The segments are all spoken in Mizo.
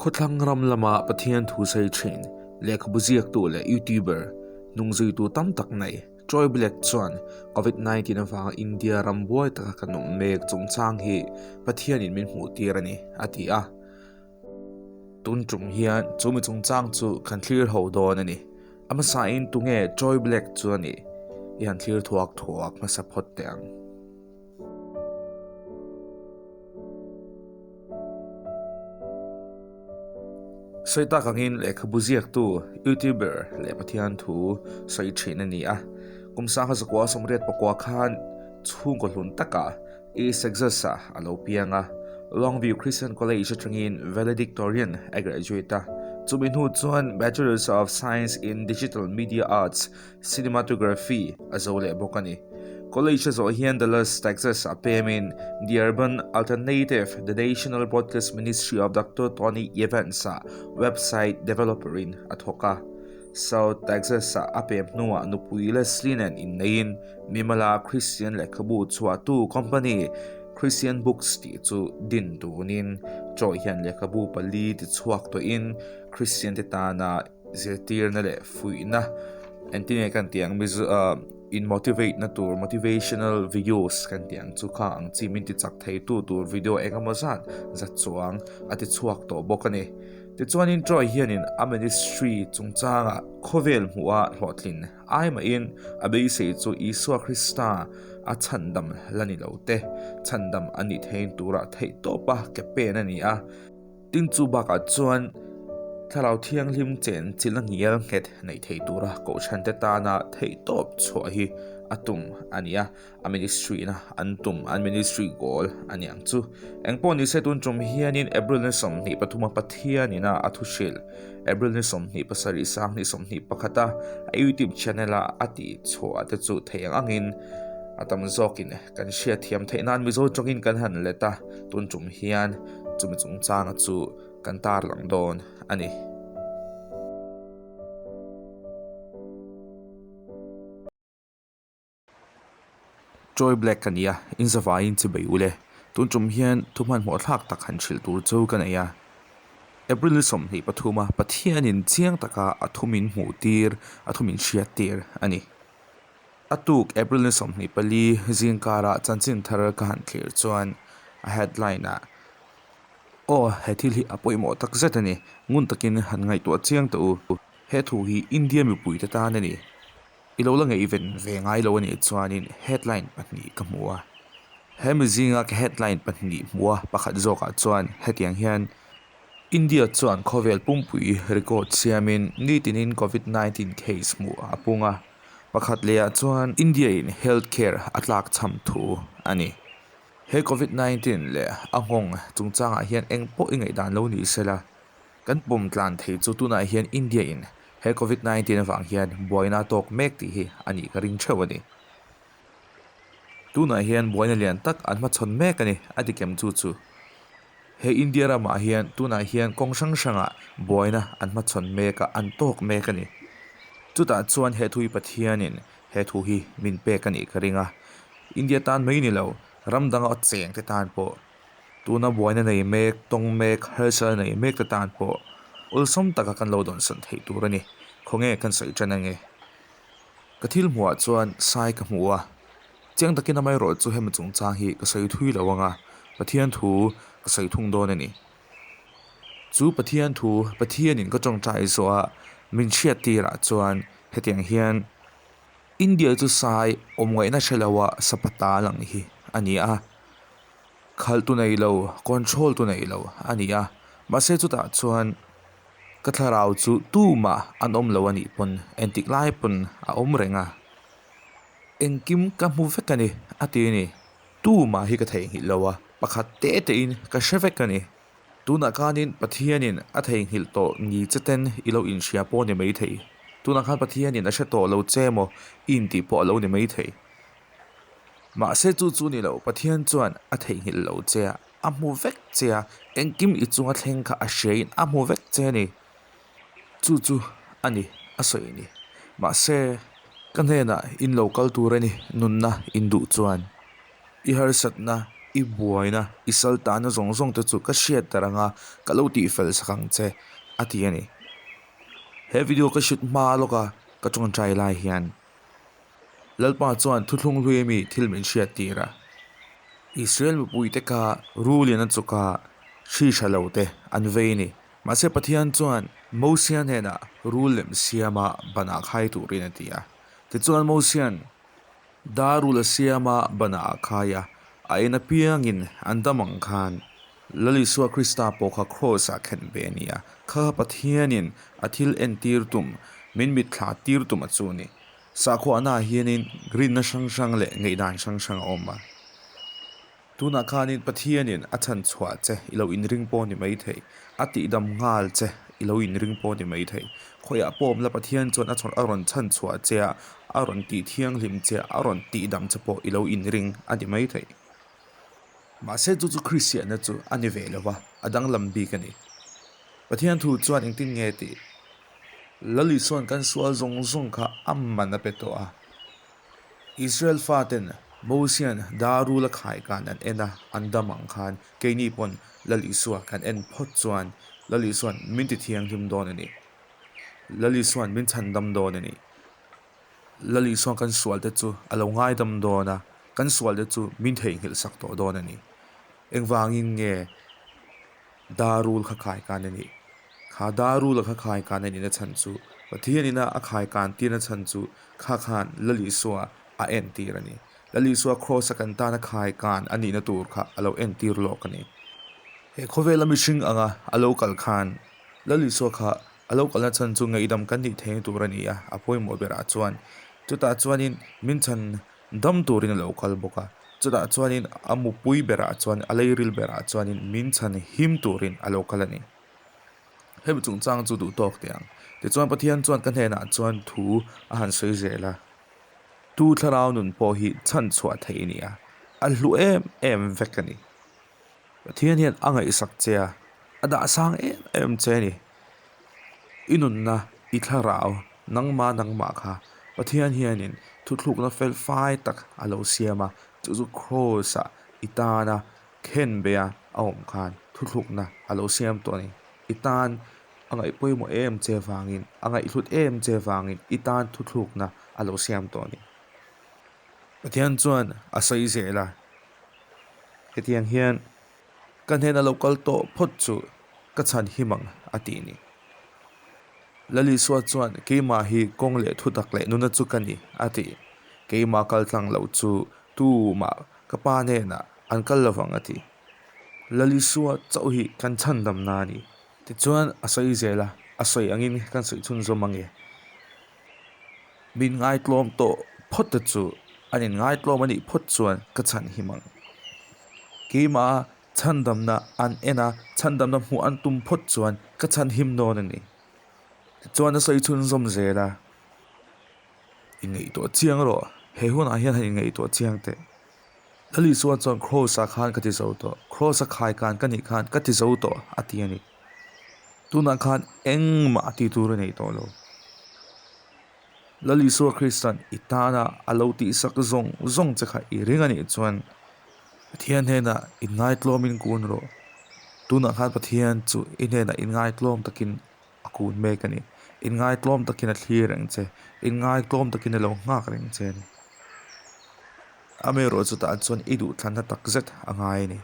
Khawthlang ram lama Pathian thu sawi thin, lehkhabu ziaktu leh YouTuber hnungzuitu tam tak nei Troy Black chuan Covid 19 avanga India ram buai taka kan awm mek chungchang hi Pathianin min hmuh tir a ni, a ti a. Tun tum hian chu mi chungchang chu kan thlir ho dawn a ni. A hmasain tunge Troy Black chu a nih i han thlir thuak thuak hmasa phawt teh ang. Sawi tak angin lehkhabu ziaktu, YouTuber leh Pathian thu sawi thin a ni a. Kum sangha zakua 84 khan chhungkaw hlun takah East Texas-ah a lo piang a. Longview Christian College atangin valedictorian a graduate a. Chumi hnu chuan Bachelors of Science in Digital Media Arts Cinematography a zo leh bawk a ni. College a zawh hian Dallas, Texas a pemin The Urban Alternative, The National Broadcast Ministry of Doctor Tony Evans-a website developer-in a thawk a. South Texas-a a pem hnuah nupui Leslie nen inneiin Mimala Christian lehkhabu chhuahtu company Christian Books tih chu din tunin Troy hian lehkhabu pali tichhuak tawhin Christian te tana Zirtirna leh fuihna engtin nge kan tih ang mizo ah in motivate na tur motivational videos kan tih ang chu kha ang chi min ti chak thei tu tur video eng emaw zat zat chuang a ti chhuak tawh bawk a ni. Tichuanin Troy hianin a ministry chungchangah khawvel hmuha hlawhtlin ai mahin a beisei chu Isua Krista a chhandam la ni lo te chhandam a nih thein tura theihtawpa ke pen a ni a. Tin chu bakah chuan Thlarau Thianghlim chen chilh a ngial nghet neih thei tura Kohhran te tana theihtawp chhuah hi a tum a ni a, a ministry na an tum, an ministry goal a ni ang chu. Engpawh ni se tun tum hianin April ni 23 a Pathian ina a thu hrilh April ni 27 sang ni 21 a a YouTube channel a a tih chhuah te chu thei ang angin a tam zawkin kan hriatthiam theih nan Mizo tawngin kan han let a, tun tum hian Chumi chungchanga chu kan tarlang dawn a ni. Troy Black ka ni a, in zavaiin chi bei ule. Tun tum hian thu hmanhmawh thlak tak han hrilh tur chu ka nei a. April ni 23 a Pathianin chiang taka a thu min hmuh tir, a thu min hriat tir a ni. A tuk April ni 24 zingkarah chanchin thar ka han thlir chuan a headline ah Aw, he thil hi a pawimawh tak zet a ni, ngun takin han ngaihtuah chiang teh u. He thu hi India mipuite tan a ni. I lo la ngaihven ve ngai lo a nih chuanin headline pahnih ka hmu a. He mizinga ka headline pahnih hmu a pakhat zawkah chuan hetiang hian India chuan khawvel pumpui record siamin nitinin Covid 19 case hmuh a pung a. Pakhat lehah chuan India in health care a tlak chham thu a ni. He Covid 19 leh a nghawng chungchangah hian eng pawh i ngaihdan lo ni sela, kan pawm tlan thei chu tunah hian India in he Covid 19 avang hian buaina a tawk mek tih hi a nih ka ring theuh a ni. Tunah hian buaina lian tak an hmachhawn mek a ni, a ti kem chu chu. He India ramah hian tunah hian kawng hrang hrangah buaina an hmachhawn mek a, an tawk mek a ni. Chutah chuan he thui Pathianin he thu hi min pek a nih ka ring a. India tan mai ni lo, ram danga cheng te tan pawh, tuna buaina nei mek, tawng mek, harsatna nei mek te tan pawh awlsam taka kan lo dawnsan theih tur a ni. Khawnge kan sawi tan ange? Ka thil hmuhah chuan sai ka hmu a, chiang takin amaherawh chu hemi chungchang hi ka sawi thui lo ang a, Pathian thu ka sawi thung dawn a ni. Chu Pathian thu Pathianin ka tawngtai zawh a min hriat tirah chuan hetiang hian India chu sai awm ngaihna hre lo a sapata lang hi a ni a, khalh tu nei lo, control tu nei lo a ni a, mahse chutah chuan Ka thlarau chu tumah an awm lo a nih pawn entik lai pawn a awm reng a, engkim ka hmu vek a ni a ti a ni. Tumah hi ka theihnghilh lo a, pakhat te tein ka hre vek a ni. Tunah khanin Pathianin a theihnghilh tawh ni che ten i lo inhria pawh a ni maithei. Tunah khan Pathianin a hre tawh lo che maw i intih pawh a lo ni maithei. Mahse chu chu ni lo, Pathian chuan a theihnghilh lo che a. A hmu vek che a, engkim i chunga thleng kha a hriain a hmu vek che a ni. Chu chu a ni, a sawi ni. Mahse, ka hnenah in lo kal tur a ni, nunna in duh chuan. I harsatna, I buaina, i saltahna zawng zawng te chu ka hriat darh anga ka lo tihfel sak ang che, a ti a ni. He video ka shoot hma lawka ka tawngtai lai hian Lalpa chuan thuthlung hlui ami thil min hriat tir a. Israel mipuite kha rulin a chuk a, hri tha lo te an vei a ni. Mahse Pathian chuan Mosia hnenah rul lem siama banah khai turin a ti a. Tichuan Mosia'n Dar rul a siama banah a khai a, a en apiangin an dam ang khan Lal Isua Krista pawh kha Kraws-ah khenh ve a ni a, kha Pathianin a thil entir tum, min mitthla tir tum a chu a ni. Sakhuahnaah hianin rinna hrang hrang leh ngaihdan hrang hrang a awm a. Tunah khanin Pathianin a chhan chhuah che i lo inring pawh ni mai thei, a tihdam nghal che i lo inring pawh ni mai thei. Khawiah pawh awm la Pathian chuan a chhawn a rawn chhan chhuah che a, a rawn tihthianghlim che a, a rawn tihdam che pawh i lo inring a ni mai thei. Mahse chu chu Kristianna chu a ni ve lo va, a danglam bik a ni. Pathian thu chuan engtin nge tih? Lal Isua'n kan sual zawng zawng kha a man a pe tawh a. Israel faten Mosia'n darul a khai kan an en a, an dam ang khan keini pawn Lal Isua kan en phawt chuan Lal Isua'n min ti thianghlim dawn a ni. Lal Isua'n min chhandam dawn a ni. Lal Isua'n kan sualte chu a lo ngaidam dawn a, kan sualte chu min theihnghilh sak tawh dawn a ni. Engvangin nge darul kha khai kan a nih? Kha darula kha khai kan a nihna chhan chu Pathian ina a khai kan tirna chhan chu kha khan Lal Isua a entir a ni. Lal Isua Kraws-a kan tana khai kan a nihna tur kha a lo entir lawk a ni. He khawvela mihring anga a lo kal khan Lal Isua kha A lo kalna chhan chu ngaihdam kan nih theihna tur a ni a, a pawimawh berah chuan chutah chuanin min chhan dam turin a lo kal bawk a, chutah chuanin a mupui berah chuan a leiril berah chuanin min chhan him turin a lo kal a ni. Hemi chungchang chu duh tawk teh ang. Tichuan Pathian chuan ka hnenah chuan thu a han sawi zel a, Tu thlarau nun pawh hi chhan chhuah theih a ni a, a hlu em em vek a ni. Pathian hian a ngaihsak che a, a dah sang em em che a ni. I nunna, i thlarau, nangmah nangmah kha Pathian hianin thuthlukna fel fai tak a lo siam a, chu chu Kraws-ah i tana khen be a a awm khan thuthlukna a lo siam tawh a ni. I tan a ngaih pawimawh em che vangin, a ngaihhlut em che vangin i tan thuthlukna a lo siam tawh a ni. Pathian chuan a sawi zel a. Hetiang hian ka hnena lo kal tawh phawt chu ka chhan him ang a ti ni. Lal Isua chuan keimah hi kawng leh thutak leh nuna chu ka ni a ti. Keimah kal tlang lo chu tumah ka pa hnenah an kal lovang a ti. Lal Isua chauh hi kan chhandamna a ni. Tichuan a sawi zel a, a sawi angin kan sawi chhunzawm ange. Min ngaitlawm tawh phawt te chu an in ngaitlawm a nih phawt chuan ka chhan him ang. Keimah chhandamna an en a, chhandamna hmuh an tum phawt chuan ka chhan him dawn a ni. Tichuan a sawi chhunzawm zel a, I ngaihtuah chiang rawh, he hunah hian han inngaihtuah chiang teh. Lal Isua chuan Kraws-ah khan ka ti zo tawh, Kraws-a khai khan ka nih khan ka ti zo tawh a ti a ni. Tunah khan engmah ti tur a nei tawh lo. Lal Isua Krista'n i tana a lo tihsak zawng zawng che kha i ring a nih chuan Pathian hnenah inngaitlawmin kun rawh. Tunah khan Pathian chu i hnenah inngaitlawm takin a kun mek a ni. Inngaitlawm takin a thlir reng che. Inngaitlawm takin a lo nghak reng che a ni. Amaherawh chutah chuan i duhthlanna takzet a ngai a ni.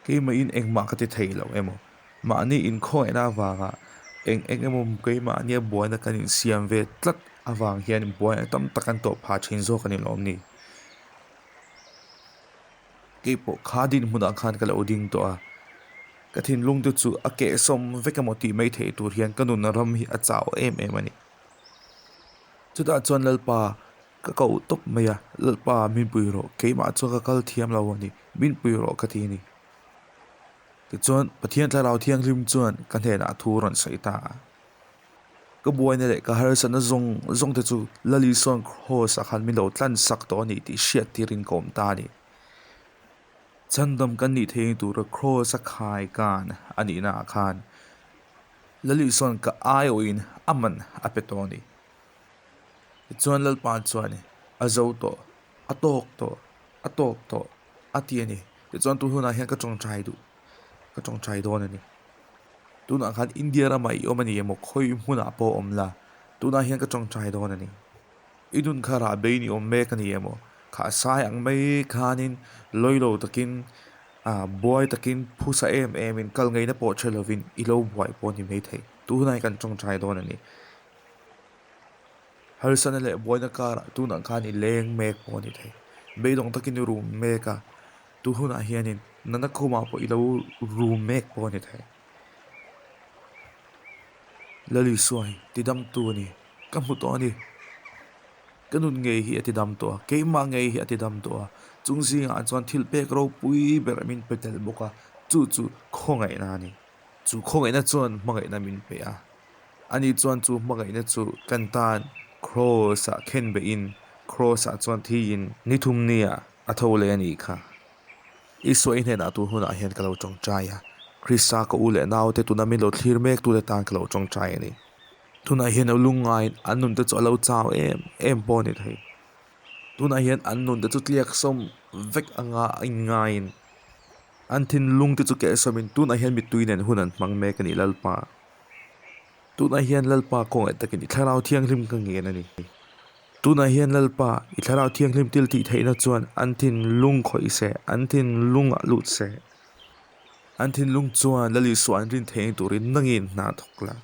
Keimahin engmah ka ti thei lo emaw, mahni inkhawnghaihna avanga eng eng emaw keimahnia buaina kan insiam ve tlat avang hian buaina tam tak an tawh phah thin zawk a ni lawm ni. Keipawh kha dinhmunah khan ka lo ding tawh a, ka thinlung te chu a kehsawm vek emaw tih mai theih tur hian ka nun ram hi a chau em em a ni. Chutah chuan Lalpa Ka koh tawp mai a, Lalpa min pui rawh, keimah chuan ka kal thiam lo a ni, min pui rawh ka ti a ni. Tichuan, Pathian Thlarau Thianghlim chuan ka hnenah thu rawn sawi ta a. Ka buaina leh ka harsatna zawng zawng te chu Lal Isua'n Kraws-ah khan min lo tlansak tawh a ni tih hriat tirin ka awm ta a ni. Chhandam kan nih theih tura Kraws-a khai kan a nihnaah khan Lal Isua'n ka aiawhin a man a pe tawh a ni. Tichuan Lalpa chuan, A zo tawh, a tawk tawh, a tawp tawh. a ti a ni. Tichuan tun hunah hian ka tawngtai duh, ka tawngtai dawn a ni. Tunah khan India ramah i awm a ni emaw khawi hmunah pawh awm la, tunah hian ka tawngtai dawn a ni. I nun kha rah bei ni awm mek a ni emaw, kha sai ang mai khanin lawi lo takin, buai takin phusa em emin kal ngeina pawh hre lovin i lo buai pawh a ni maithei. Tun hunah hian kan tawngtai dawn a ni. Harsatna leh buaina karah tunah khan i leng mek pawh a ni thei. Beidawng takin i rum mek a, tu hunah hianin nana khumah pawh i lo rum mek pawh a ni thei. Lalisua hi tidamtu a ni, ka hmu tawh a ni. Ka nun ngei hi a tidam tawh a, keimah ngei hi a tidam tawh a. Chung zingah chuan thil pek ropui ber min pe tel bawk a, chu chu khawngaihna a ni. Chu khawngaihna chuan hmangaihna min pe a. Ani chuan chu hmangaihna chu kan tan Kraws-ah khen beihin Kraws-ah chuan thiin ni thum nia a tho leh a nih kha. Isua i hnenah tun hunah hian ka lo tawngtai a, Krista ka u leh naute tuna min lo thlir mek tute tan ka lo tawngtai a ni. Tunah hian lo lungngaiin an nunte chu a lo chau em em pawh a ni thei. Tunah hian an nunte chu tliak sawm vek anga a inngaiin an thinlungte chu kehsawmin tunah hian mittui nen hun an hmang mek a ni Lalpa. Tunah hian Lalpa kawngaih takin i Thlarau Thianghlim ka ngen a ni. Tunah hian Lalpa, i Thlarau Thianghlim thil tih theihna chuan an thinlung khawih se, an thinlung ah lut se. An thinlung chuan Lal Isua an rin theihna turin nangin hna thawk la.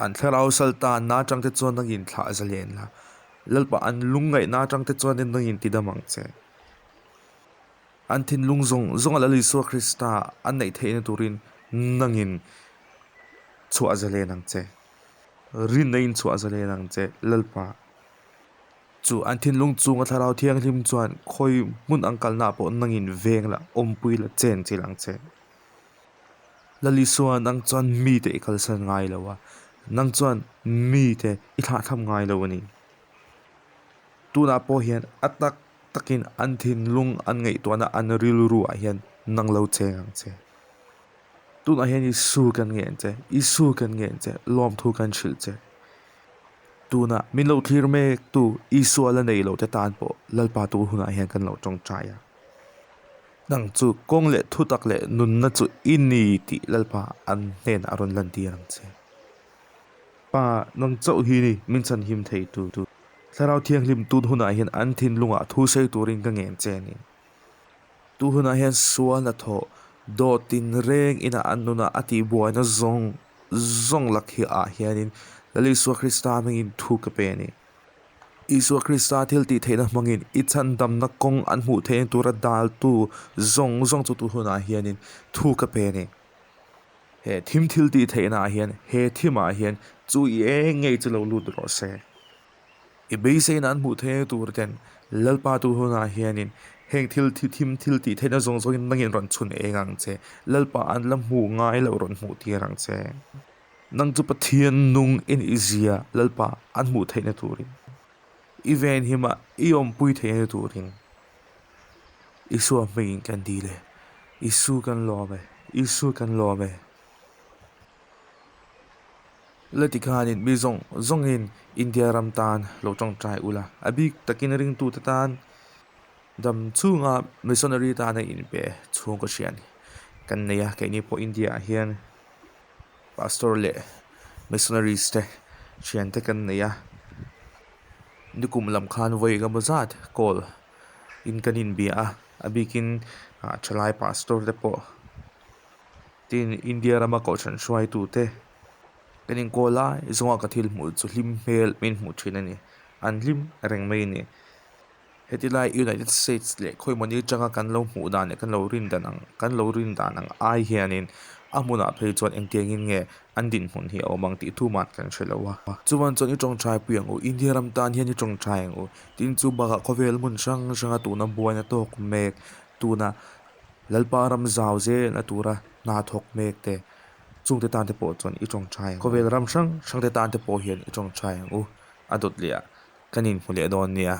An Thlarau sal tanna atangte chuan nangin thlah zalen la. Lalpa, an lungngaihna atangte chuan nangin tidam ang che. An thinlung zawng zawnga Lal Isua Krista an neih theihna turin nangin chhuah zalen ang che. Rinna in chhuah zalen ang che, Lalpa. Chu an thinlung chunga Thlarau Thianghlim chuan khawi hmun ang kalnaah pawh nangin veng la, awmpui la, chen chilh ang che. Lal Isua, nang chuan mite i kalsan ngai lo a, nang chuan mite i thlahthlam ngai lo a ni. Tunah pawh hian a tak takin an thinlung an ngaihtuahna an rilru ah hian nang lo cheng ang che. Tunah hian Isu kan ngen che, Isu kan ngen che, lawmthu kan hrilh che. Tunah min lo thlir mek tu Isua la nei lo te tan pawh Lalpa tu hunah hian kan lo tawngtai a. Nang chu kawng leh thutak leh nunna chu i ni tih Lalpa an hnenah a rawn lantir ang che. Pa, nang chauh hi ni min chhanhim thei tu. Thlarau Thianghlim tun hunah hian an thinlungah thu sawi turin ka ngen che a ni. Tu hunah hian sual a thawh, dawt tinreng ina an nunah a tihbuaina zawng zawng lak hi ah hianin Lal Isua Krista hmingin thu ka pe a ni. Isua Krista thil tih theihna hmangin i chhandamna kawng an hmuh theihna tura daltu zawng zawng chu tu hunah hianin thu ka pe a ni. He thim thil tih theihna ah hian he thim ah hian chu i eng ngei chu lo lut rawh se. I beiseina an hmuh theihna tur ten Lalpa tu hunah hianin heng thil thim thil tih theihna zawng zawngin nangin rawn chhun eng ang che. Lalpa an la hmuh ngai loh rawn hmuh tir ang che. Nang chu Pathian nung i nih zia Lalpa an hmuh theihna turin i venhim a i awmpui theihna turin. Isua hmingin kan dil e, Isu kan lawm e, Isu kan lawm e. La ti khanin mi zawng zawngin India ram tan lo tawngtai ula, a bik takin ringtute tan dam chhunga missionary tana inpe chhungkaw hrian kan nei a, keini pawh India ah hian pastor leh missionaries te thiante kan nei a, nikum lam khan vawi engemaw zat call in kan inbia a, a bikin ah thalai pastor te pawh tin India rama kohhran hruaitu te kan inkawl a zawnga ka thil hmuh chu hlim hmel min hmuh thin a ni an hlim reng mai a ni heti lai United States leh khawimawni atanga kan lo hmuh dan leh kan lo rin dan ang kan lo rin dan ang ai hianin a hmunah phei chuan engtiangin nge an dinhmun hi a awm ang tih tumah kan hre lo a. Chuan chuan i tawngtai pui ang u, India ram tan hian i tawngtai ang u. Tin chu bakah khawvel hmun hrang hranga tuna buaina tawk mek, tuna Lalpa ram zau zelna tura hna thawk mek te, chungte tan te pawh chuan i tawngtai ang u. Khawvel ram hrang hrang te tan te pawh hian i tawngtai ang u. A dawt leh ah kan inhmu leh dawn nia.